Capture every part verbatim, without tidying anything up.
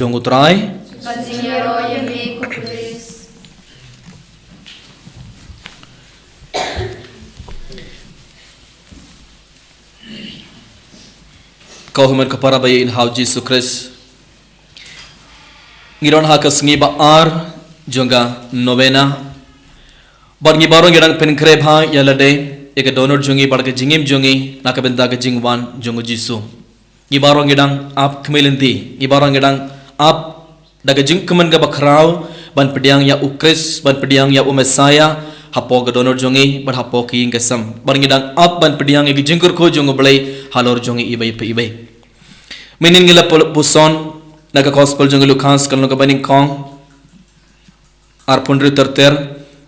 jong U Trai. Ka jingïaroh ïa me ko Khrist. Ko hynmen ko para ba ïeit ha U Jisu Khrist. Ngi don ha ka sngi ba ar jong ka novena. Bad ngi baroh ngi dang pynkhreh bha ïa lade ïa ka dohnud jong ngi bad ka jingim jong ngi na ka bynta ka jingwan jong U Jisu. Ngi baroh ngi dang ap khmih lynti, ngi baroh ngi dang ap da ka jingkmen kaba khraw ban pdiang ïa U Khrist, ban pdiang ïa U Messiah hapoh ka dohnud jong ngi bad hapoh ka ïing ka sem. Bad ngi dang ap ban pdiang ïa ka jingkyrkhu jong U Blei halor jong ngi iwei pa iwei. Mynnin ngi la pul-, puson na ka Gospel jong u Lukas ka lynnong kaba nyngkong, arphew hynriew ter ter,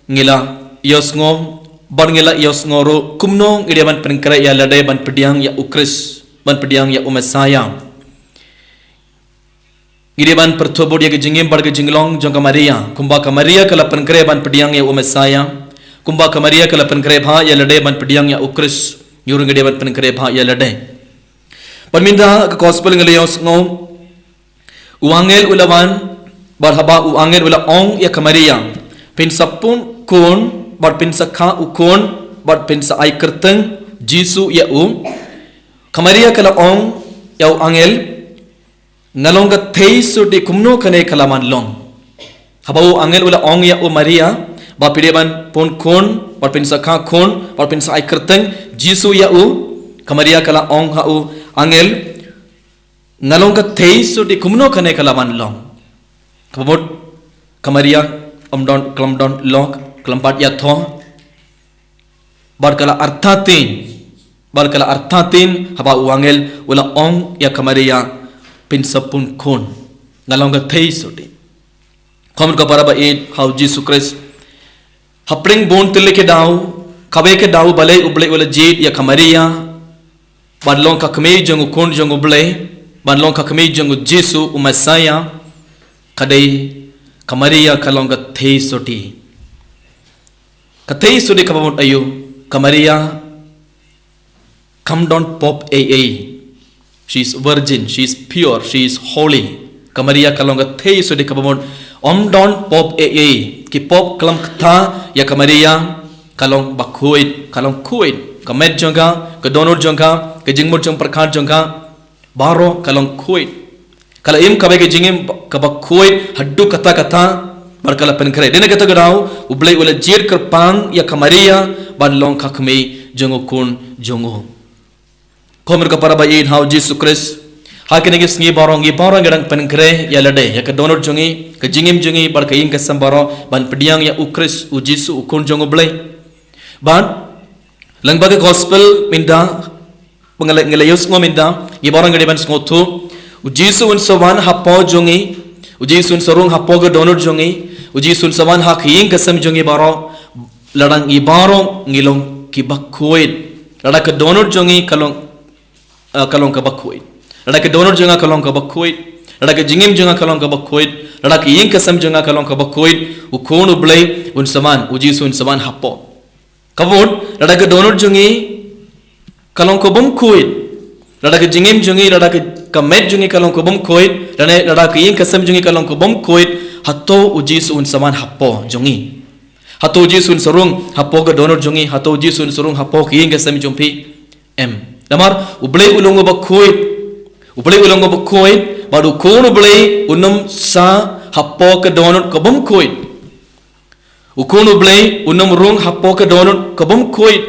ngi la ïohsngew, bad ngi la ïohsngew ruh kumno ngi dei ban pynkhreh ïa lade ban pdiang ïa U Khrist, ban pdiang ïa U Messiah. Ngi dei ban pyrthuh bud ïa ka jingim bad ka jinglong jong ka Maria, kumba ka Maria ka la pynkhreh ban pdiang ïa U Messiah, kumba ka Maria ka la pynkhreh bha ïa lade ban pdiang ïa U Khrist, ngi ruh ngi dei ban pynkhreh bha ïa lade. Bad mynta ka Gospel ngi la ïohsngew, u angel u la wan, bad haba u angel u la ong ïa ka Maria, phin sa pun khun, bad phin sa kha u khun, bad phin sa ai kyrteng Jisu ïa u. Ka Maria ka la ong ïa u angel, nga long ka thei suti kumno kane ka la man long. Haba u angel u la ong ïa u Maria ba phi dei ban pun khun, bad phin sa kha khun, bad phin sa ai kyrteng Jisu ïa u. Ka Maria ka la ong ha u angel, nga long ka thei suti kumno kane ka la man long. Kaba mut ka Maria kam don, khlem don lok, khlem pat ïathoh. Bad ka la artatien, bad ka la artatien haba u angel u la ong ïa ka Maria, phin sa pun khun, nga long ka thei suti. Ko hynmen ko para ba ïeit ha U Jisu Khrist. Hapdeng bun tylli ki daw, kawei ka daw balei U Blei u la jied ïa ka Maria ban long ka kmie jong u Khun jong U Blei, ban long ka kmie jong U Jisu U Messiah, ka dei ka Maria ka long ka thei suti. Ka thei suti kaba mut aïu? Ka Maria kam don pop ei ei. She is virgin, she is pure, she is holy. Ka Maria ka long ka thei suti kaba mut ym don pop ei ei. Ki pop khlem kta ïa ka Maria, ka long bakhuid, ka long khuid. Ka met jong ka, ka dohnud jong ka, ka jingmut jingpyrkhat jong ka, baroh ka long khuid. Ka la im kaba ka jingim kaba khuid haduh katta katta, bad ka la pynkhreh. Dei na kata ka daw U Blei u la jied kyrpang ïa ka Maria ban long ka kmie jong u Khun jong u. Ko hynmen ko para ba ïeit ha U Jisu Khrist. Ha kine ki sngi baroh ngi baroh ngi dang pynkhreh ïa lade, ïa ka dohnud jong ngi, ka jingim jong ngi, bad ka ïing ka sem baroh ban pdiang ïa U Khrist U Jisu U Khun jong U Blei. Bad lyngba ka Gospel mynta, ba ngi la, ngi la ïohsngew mynta, ngi baroh ngi dei ban sngewthuh, U Jisu un sa wan hapoh jong ngi, U Jisu un sa rung hapoh ka dohnud jong ngi, U Jisu un sa wan ha ka ïing ka sem jong ngi baroh, lada ngi baroh ngi long kiba khuid. Lada ka dohnud jong ngi ka long, eh, ka long kaba khuid. Lada ka dohnud jong nga ka long kaba khuid. Lada ka jingim jong nga ka long kaba khuid. Lada ka ïing ka sem jong nga ka long kaba khuid. U Khun U Blei un sa wan, U Jisu un sa wan hapoh. Kaba mut, lada ka dohnud jong ngi ka long ka bym khuid, lada ka jingim jong ngi, lada ka, ka met jong ngi ka long ka bym khuid, lada, lada ka ïing ka sem jong ngi ka long ka bym khuid, hato U Jisu un sa wan hapoh jong ngi? Hato U Jisu un sa rung hapoh ka dohnud jong ngi? Hato U Jisu un sa rung hapoh ka ïing ka sem jong phi? Em. Namar U Blei u long uba khuid. U Blei u long uba khuid, bad U Khun U Blei un ym sa hapoh ka dohnud ka bym khuid. U Khun U Blei un ym rung hapoh ka dohnud ka bym khuid.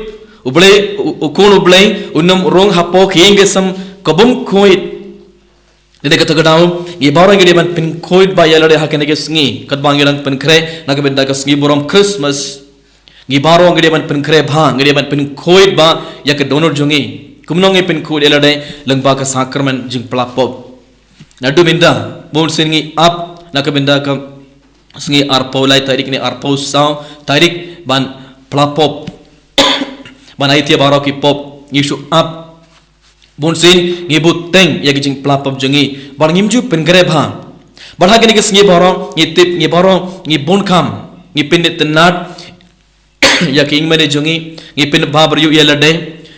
U Blei, u, U Khun U Blei un ym rung hapoh ka ïing ka sem ka bym khuid. Dei na kata ka daw ngi baroh ngi dei ban pynkhuid bha ïa lade ha kine ki sngi, katba ngi dang pynkhreh na ka bynta ka sngi burom Christmas. Ngi baroh ngi dei ban pynkhreh bha, ngi dei ban pynkhuid bha ïa ka dohnud jong ngi. Kumno ngi pynkhuid ïa lade? Lyngba ka sakramen jingpla pop. Naduh mynta, bunsien ngi ap na ka bynta ka sngi arphew lai tarik ne arphew saw tarik ban pla pop. Ban aiti ïa baroh ki pop, ngi shu ap. Bunsien ngi bteng ïa ki jingpla pop jong ngi, bad ngim ju pynkhreh bha. Bad ha kine ki sngi baroh ngi tip, ngi baroh ngi bun kam, ngi pynitynnad ïa ki ïingmane jong ngi, ngi pynbha briew ïa lade,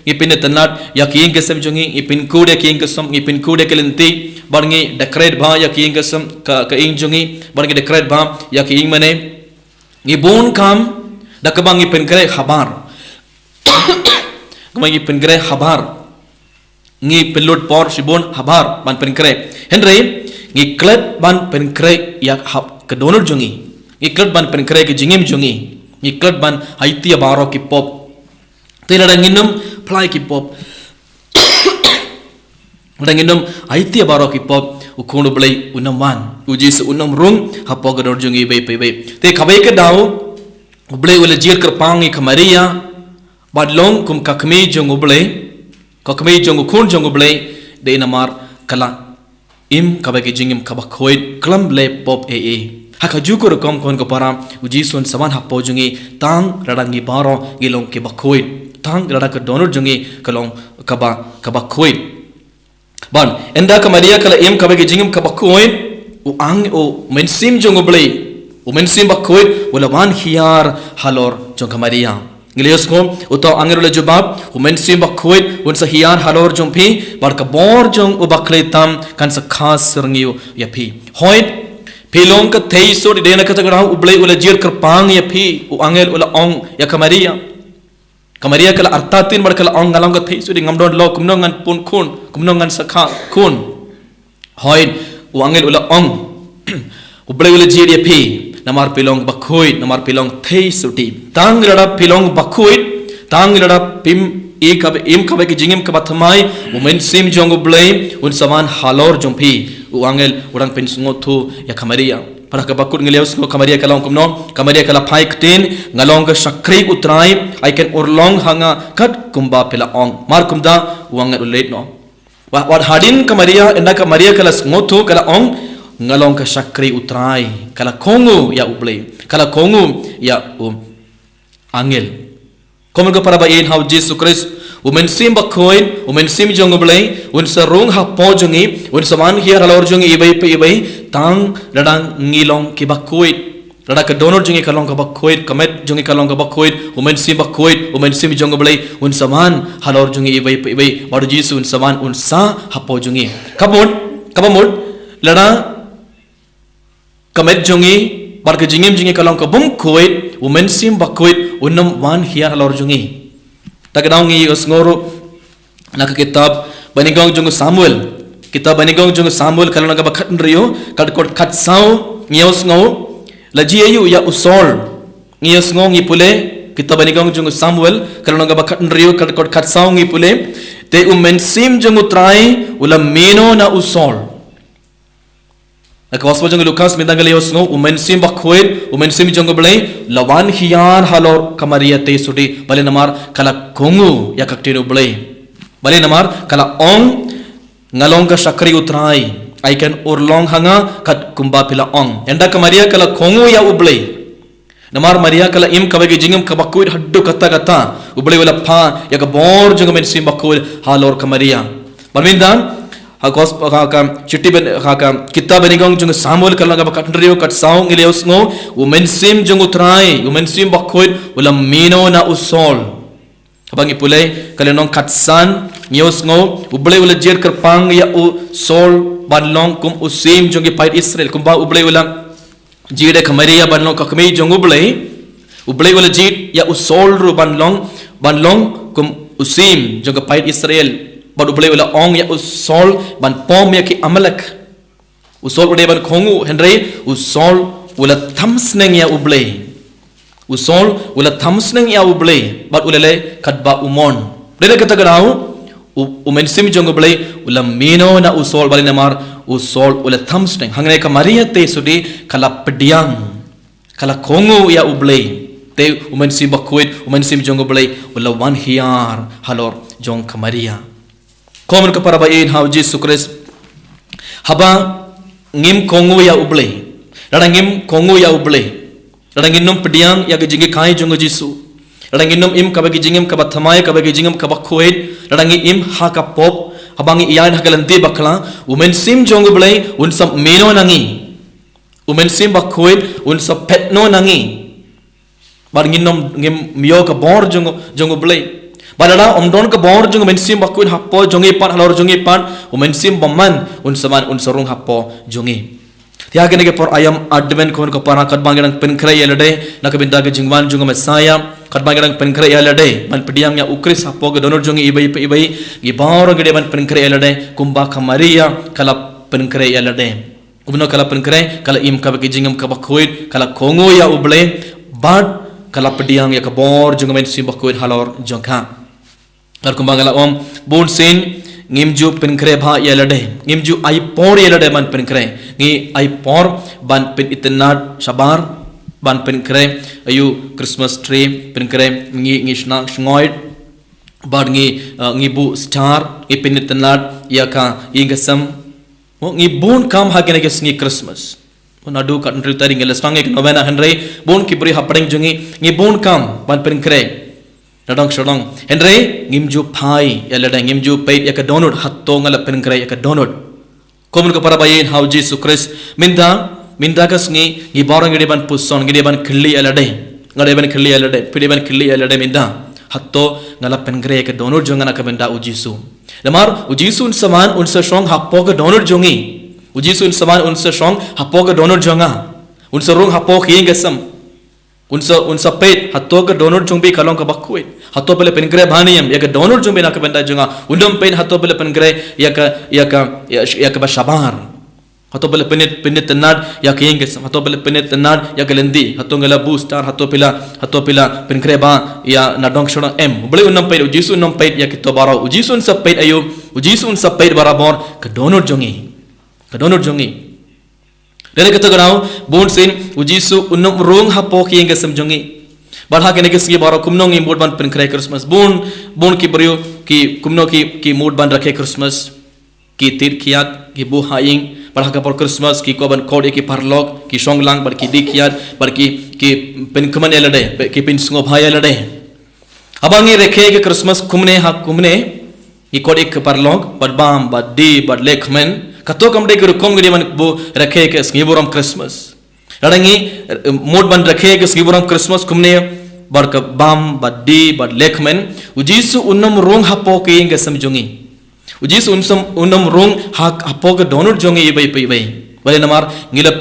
Ngi pynitynnad ïa ki ïing ki sem jong ngi, ngi pynkhuid ïa ki ïing ki sem, ngi pynkhuid ïa ki lynti, bad ngi da kret bha ïa ki ïing ki sem, ka, ka ïing jong ngi, bad ngi da kret bha ïa ki ïing mane. Ngi bun kam, da kaba ngi pynkhreh habar. Kaba ngi pynkhreh habar. Ngi pynlut por shibun habar ban pynkhreh. Hynrei, ngi klet ban pynkhreh ïa hap ka dohnud jong ngi. Ngi klet ban pynkhreh ka jingim jong ngi. Ngi klet ban aiti ïa baroh ki pop. Te lada ngin ym phla ïa ki pop. Lada ngin ym aiti ïa baroh ki pop. U Khun U Blei un ym wan. U Jisu un ym rung hapoh ka dohnud jong ngi iwei pa iwei. Te kawei ka daw, U Blei u la jied kyrpang ïa ka Maria. Bad long kum ka kmie jong U Blei, ka kmie jong U Khun jong U Blei, dei namar ka la im kaba ki jingim kaba khuid, khlem leh pop ei ei. Ha kajuh ka rukom khun ka para, U Jisu un sa wan hapoh jong ngi, tang lada ngi baroh ngi long kiba khuid, tang lada ka dohnud jong ngi ka long kaba, kaba khuid. Bad ynda ka Maria ka la im kaba ki jingim kaba khuid, u ang, u Mynsiem jong U Blei, u Mynsiem Bakhuid, u la wan hiar halor jong ka Maria. Ngi la ïohsngew, uta u angel u la jubab, u Mynsiem Bakhuid, un sa hiar halor jong phi, bad ka bor jong U Bakhlei tam, kan sa kha syrngiew ïa phi. Hooid, phi long ka theisotti, dei na kata ka daw U Blei u la jied kyrpang ïa phi, u angel u la ong ïa ka Maria. Ka Maria ka la artatien bad ka la ong, nga long ka theisotti, ngam don lok, kumno ngan pun khun, kumno ngan sa kha khun. Hooid, u angel u la ong, U Blei u la jied ïa phi, namar phi long bakhuid, namar phi long theisotti. Tang lada phi long bakhuid, tang lada phim im kaba, im kaba ki jingim kaba thymmai, u Mynsiem jong U Blei, un sa wan halor jong phi, u angel u dang pynsngewthuh ïa ka Maria. Para kaba kut ngi la ïohsngew ka Maria ka la ong kumno, ka Maria ka la phai ktien, nga long ka shakri U Trai, ai kan urlong ha nga kat kumba phi la ong. Mar kumta, u angel u leit noh. Wat, wat hadien ka Maria, ynda ka Maria ka la sngewthuh ka la ong, nga long ka shakri U Trai, ka la kohnguh ïa U Blei, ka la kohnguh ïa u angel. Kumno ka para ba ïeit ha U Jisu Khrist, u Mynsiem Bakhuid, u Mynsiem jong U Blei, un sa rung hapoh jong ngi, un sa wan hiar halor jong ngi iwei pa iwei, tang lada ngi long kiba khuid. Lada ka dohnud jong ngi ka long kaba khuid, ka met jong ngi ka long kaba khuid, u Mynsiem Bakhuid, u Mynsiem jong U Blei, un sa wan halor jong ngi iwei pa iwei, bad U Jisu un sa wan un sah hapoh jong ngi. Kaba mut, kaba mut, lada ka met jong ngi, bad ka jingim jong ngi ka long kabym khuid, u Mynsiem Bakhuid, un ym wan hiar halor jong ngi. Ta ka daw ngi ïohsngew ruh, na ka kitab Banyngkong jong u Samuel. Kitab Banyngkong jong u Samuel ka lynnong kaba khathynriew, ka dkhot khatsaw ngi ïohsngew. La jia ïa u Saul. Ngi ïohsngew ngi pule, kitab Banyngkong jong u Samuel, ka lynnong kaba khathynriew, ka dkhot khatsaw ngi pule. Te u Mynsiem jong U Trai, u la mih noh na u Saul. Na ka gospel jong u Lukas mynta ngi la ïohsngew, u Mynsiem Bakhuid, u Mynsiem jong U Blei, la wan hiar halor ka Maria theisotti, balei namar ka la kohnguh ïa ka ktien U Blei. Balei namar ka la ong, nga long ka shakri U Trai, ai kan urlong ha nga kat kumba phi la ong. Ynda ka Maria ka la kohnguh ïa U Blei. Namar Maria ka la im kaba ki jingim kaba khuid haduh katta katta. U Blei u la phah ïa ka bor jong u Mynsiem Bakhuid halor ka Maria. Bad mynta, ha gospel, ha ka shithi Banyngkong, ha ka kitab Banyngkong jong u Samuel ka lynnong kaba khathynriew khatsaw ngi la ïohsngew, u Mynsiem jong U Trai, u Mynsiem Bakhuid, u la mih noh na u Saul. Haba ngi pule, ka lynnong khatsan, ngi ïohsngew, U Blei u la jied kyrpang ïa u Saul ban long kum u siem jong ki paid Israel, kumba U Blei u la jied ïa ka Maria ban long ka kmie jong U Blei, U Blei u la jied ïa u Saul ruh ban long, ban long kum u siem jong ka paid Israel. Bad U Blei u la ong ïa u Saul ban pom ïa ki Amalek. U Saul u dei ban kohnguh, hynrei u Saul u la tham sneng ïa U Blei. U Saul u la tham sneng ïa U Blei, bad u la leh katba u mon. Dei na kata ka daw, u, u Mynsiem jong U Blei, u la mih noh na u Saul, balei namar u Saul u la tham sneng. Hangne ka Maria theisotti ka la pdiang, ka la kohnguh ïa U Blei. Te u Mynsiem Bakhuid, u Mynsiem jong U Blei, u la wan hiar halor jong ka Maria. Kumno ka para ba ïeit ha u Jisu Khrist. Haba ngim kohnguh ïa U Blei. Lada ngim kohnguh ïa U Blei. Lada ngin ym pdiang ïa ka jinghikai jong u Jisu. Lada ngin ym im kaba ki jingim kaba thymmai, kaba ki jingim kaba khuid. Lada ngi im ha ka pop, haba ngi ïaid ha ka lynti bakla, u Mynsiem jong U Blei un sa mih noh na ngi. U Mynsiem Bakhuid un sa phet noh na ngi. Bad ngin ym, ngim ïoh ka bor jong, jong U Blei. Bad lada ym don ka bor jong u Mynsiem Bakhuid hapoh jong ngi pat, halor jong ngi pat, u Mynsiem Bymman un sa wan, un sa rung hapoh jong ngi. Te ha kane ka por aïom Advent, ko hynmen ko para, katba ngi dang pynkhreh ïa lade na ka bynta ka jingwan jong u Messiah, katba ngi dang pynkhreh ïa lade ban pdiang ïa u Khrist hapoh ka dohnud jong ngi iwei pa iwei, ngi baroh ngi dei ban pynkhreh ïa lade kumba ka Maria ka la pynkhreh ïa lade. Kumno ka la pynkhreh? Ka la im kaba ki jingim kaba khuid, ka la kohnguh ïa U Blei, bad ka la pdiang ïa ka bor jong u Mynsiem Bakhuid halor jong ka. Bad kumba nga la ong, bunsien ngim ju pynkhreh bha ïa lade, ngim ju ai por ïa lade ban pynkhreh. Ngi ai por ban pynitynnad shabar, ban pynkhreh ïa u Christmas tree, pynkhreh, ngi, ngi shna sngoid, bad ngi, uh, ngi buh star, ngi pynitynnad ïa ka ïing ka sem. Mo, ngi bun kam ha kine ki sngi Christmas. Mo, naduh kat hynriew tarik ngi la sdang ïa ka novena, hynrei bun ki briew hapdeng jong ngi, ngi bun kam ban pynkhreh. Nadong shadong. Hynrei ngim ju phai ïa lade, ngim ju peit ïa ka dohnud, hato nga la pynkhreh ïa ka dohnud. Ko hynmen ko para ba ïeit ha u Jisu Khrist, mynta, mynta ka sngi ngi baroh ngi dei ban puson, ngi dei ban kylli ïa lade. Nga dei ban kylli ïa lade, phi dei ban kylli ïa lade mynta, hato nga la pynkhreh ïa ka dohnud jong nga na ka bynta u Jisu? Namar u Jisu un sa wan, un sa shong hapoh ka dohnud jong ngi. U Jisu un sa wan, un sa shong hapoh ka dohnud jong nga. Un sa rung hapoh ka ïing ka sem. Un sa, un sa peit hato ka dohnud jong phi ka long kaba khuid, hato phi la pynkhreh bha ne em ïa ka dohnud jong phi na ka bynta jong nga. Un ym peit hato phi la pynkhreh ïa ka, ïa ka, ïa, ïa kaba shabar. Hato phi la pynit, pynitynnad ïa ka ïing ka sem, hato phi la pynitynnad ïa ka lynti, hato nga la buh star, hato phi la, hato phi la pynkhreh bha ïa nadong shadong, em. U Blei un ym peit, u Jisu un ym peit ïa kito baroh. U Jisu un sa peit aïu? U Jisu un sa peit barabor ka dohnud jong ngi. Ka dohnud jong ngi. Lada kata ka daw, bunsien u Jisu un ym rung hapoh ka ïing ka sem jong ngi. Bad ha kine ki sngi baroh kumno ngi mut ban pynkhreh Christmas? Bun, bun ki briew ki, kumno ki, ki mut ban rakhe Christmas? Ki tied kiad, ki buh ha ïing, bad ha ka por Christmas ki kwah ban khot ïa ki paralok, ki shong lang, bad ki die kiad, bad ki, ki pynkmen ïa lade, ki pynsngewbha ïa lade. Haba ngi rakhe ka Christmas kumne ha kumne, ngi khot ïa ki paralok, bad bam, bad die, bad leh kmen. Kato kam dei ka rukom ngi dei ban buh rakhe ka sngi burom Christmas. Lada ngi, eh, mut ban rakhe ka sngi burom Christmas kumne, bad ka bam, bad die, bad leh kmen, u Jisu un ym rung hapoh ka ïing ka sem jong ngi. U Jisu un ym, un ym rung ha, hapoh ka dohnud jong ngi iwei pa iwei. Balei? Namar ngi la,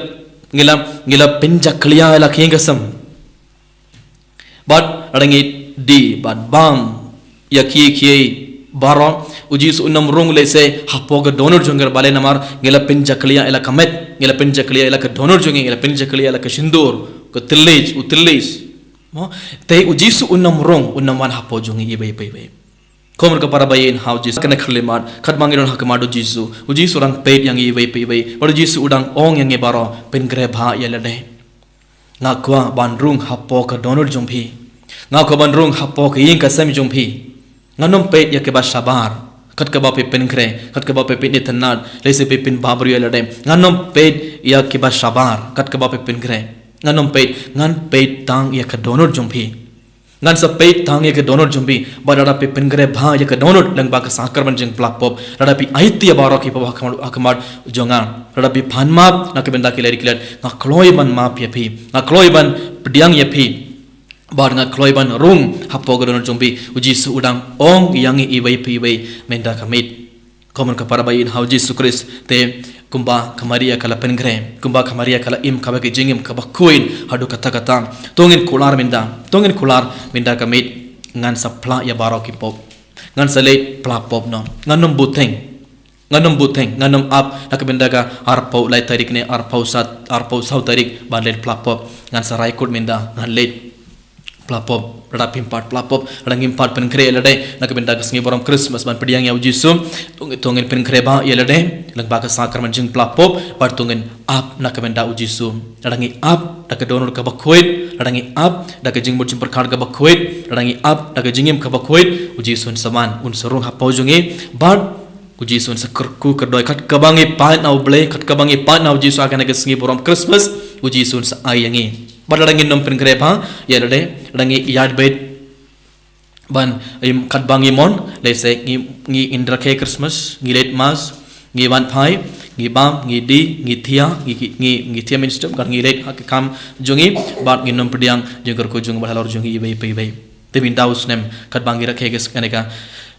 ngi la, ngi la pynjakhlia ïa la ka ïing ka sem. Bad lada ngi die bad bam ïa kiei kiei baroh, u Jisu un ym rung lehse hapoh ka dohnud jong ngi. Balei? Namar ngi la pynjakhlia ïa la ka met, ngi la pynjakhlia ïa la ka dohnud jong ngi, ngi la pynjakhlia ïa la ka shyndur, ka thylliej, u thylliej. Mo, te u Jisu un ym rung, un ym wan hapoh jong ngi iwei pa iwei. Ko hynmen ko para ba ïeit ha u Jisu, kane ka khyllipmat, katba ngi don ha khmat u Jisu, u Jisu u dang peit ïa ngi iwei pa iwei. Bad u Jisu u dang ong ïa ngi baroh, pynkhreh bha ïa lade. Nga kwah ban rung hapoh ka dohnud jong phi. Nga kwah ban rung hapoh ka ïing ka sem jong phi. Ngan ym peit ïa kiba shabar, kat kaba phi pynkhreh, kat kaba phi pynitynnad, lehse phi pynbhabriew ïa lade. Ngan ym peit ïa kiba shabar, kat kaba phi pynkhreh. Ngan ym peit, ngan peit tang ïa ka dohnud jong phi. Ngan sa peit tang ïa ka dohnud jong phi. Bad lada phi pynkhreh bha ïa ka dohnud lyngba ka sakramen jingpla pop, lada phi aiti ïa baroh ki pop ha khmat, ha khmat jong nga, lada phi pan map na ka bynta ki lait ki lait, nga kloi ban map ïa phi, nga kloi ban pdiang ïa phi, bad nga kloi ban rung hapoh ka dohnud jong phi. U Jisu u dang ong ïa ngi iwei pa iwei mynta ka miet. Ko hynmen ko para ba ïeit ha u Jisu Khrist, te kumba ka Maria ka la pynkhreh, kumba ka Maria ka la im kaba ki jingim kaba khuid haduh katta katta, to ngin kular mynta, to ngin kular mynta ka miet, ngan sa phla ïa baroh ki pop. Ngan sa leit pla pop noh. Ngan ym bteng. Ngan ym bteng, ngan ym ap na ka bynta ka arphew lai tarik ne arphew saw, arphew saw tarik ban leit pla pop. Ngan sa rai kut mynta, ngan leit pla pop. Lada phim pat pla pop, lada ngim pat pynkhreh ïa lade na ka bynta ka sngi burom Christmas ban pdiang ïa u Jisu, to ngin, to ngin pynkhreh bha ïa lade lyngba ka sakramen jingpla pop, bad to ngin ap na ka bynta u Jisu. Lada ngi ap da ka dohnud kaba khuid, lada ngi ap da ka jingmut jingpyrkhat kaba khuid, lada ngi ap da ka jingim kaba khuid, u Jisu un sa wan, un sa rung hapoh jong ngi, bad u Jisu un sa kyrkhu kyrdoi. Kat kaba ngi pait na u Blei, kat kaba ngi pait na u Jisu ha kane ka sngi burom Christmas, u Jisu un sa ai ïa ngi. Bad lada ngin ym pynkhreh bha ïa lade, lada ngi ïaid beit ban, em, katba ngi mon, lehse ngi, ngi rakhe Christmas, ngi leit mass, ngi wan phai, ngi bam, ngi die, ngi thiah, ngi, ngi, ngi thiah mynstep, bad ngi leit ha ka kam jong ngi, bad ngin ym pdiang jingkyrkhu jong u Blei halor jong ngi iwei pa iwei. Te mynta u snem, katba ngi rakhe ka, kane ka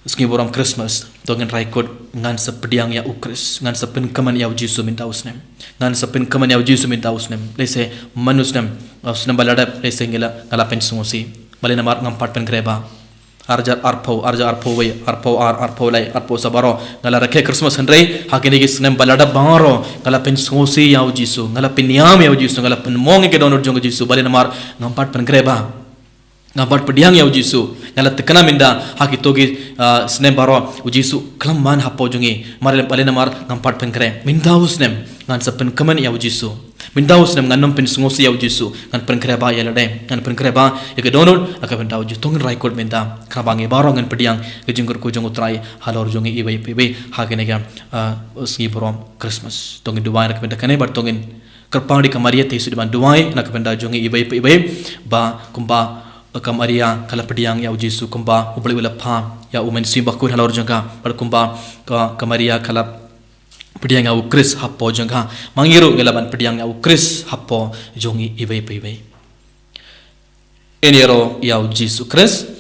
sngi burom Christmas, to ngin rai kut, ngan sa pdiang ïa u Khrist, ngan sa pynkmen ïa u Jisu mynta u snem. Ngan sa pynkmen ïa u Jisu mynta u snem. Lehse man u snem, u snem ba la dep, lehse ngi la, nga la pynsngewsih. Balei namar ngam pat pynkhreh bha. Arhajar arphew, arhajar arphew wei, arphew ar, arphew lai, arphew saw baroh, nga la rakhe Christmas, hynrei ha kine ki snem ba la dep baroh, nga la pynsngewsih ïa u Jisu, nga la pynïam ïa u Jisu, nga la pynmong ïa ki dohnud jong u Jisu, balei namar ngam pat pynkhreh bha. Ngam pat pdiang ïa u Jisu. Nga la thikna mynta, ha kito ki, ah, snem baroh, u Jisu khlem man hapoh jong ngi. Namar, balei namar ngam pat pynkhreh. Mynta u snem, ngan sa pynkmen ïa u Jisu. Mynta u snem ngan nym pynsngewsih ïa u Jisu. Ngan pynkhreh bha ïa lade. Ngan pynkhreh bha ïa ki dohnud, ha ka bynta u Jisu. To ngin rai kut mynta. Khnang ba ngi baroh ngin pdiang ka jingkyrkhu jong u Trai halor jong ngi iwei pa iwei. Ha kane ka, ah, sngi burom Christmas. To ngin duwai na ka bynta kane, bad to ngin kyrpang da ka Maria te shu dei ban duwai na ka bynta jong ngi iwei pa iwei. Ba kumba ka Maria ka la pdiang ïa u Jisu, kumba U Blei u la phah ïa u Mynsiem Bakhuid halor jong ka, bad kumba ka, ka Maria ka la pdiang ïa u Khrist hapoh jong ka, ma ngi ruh ngi lah ban pdiang ïa u Khrist hapoh jong ngi iwei pa iwei. Ngin ïaroh ïa u Jisu Khrist.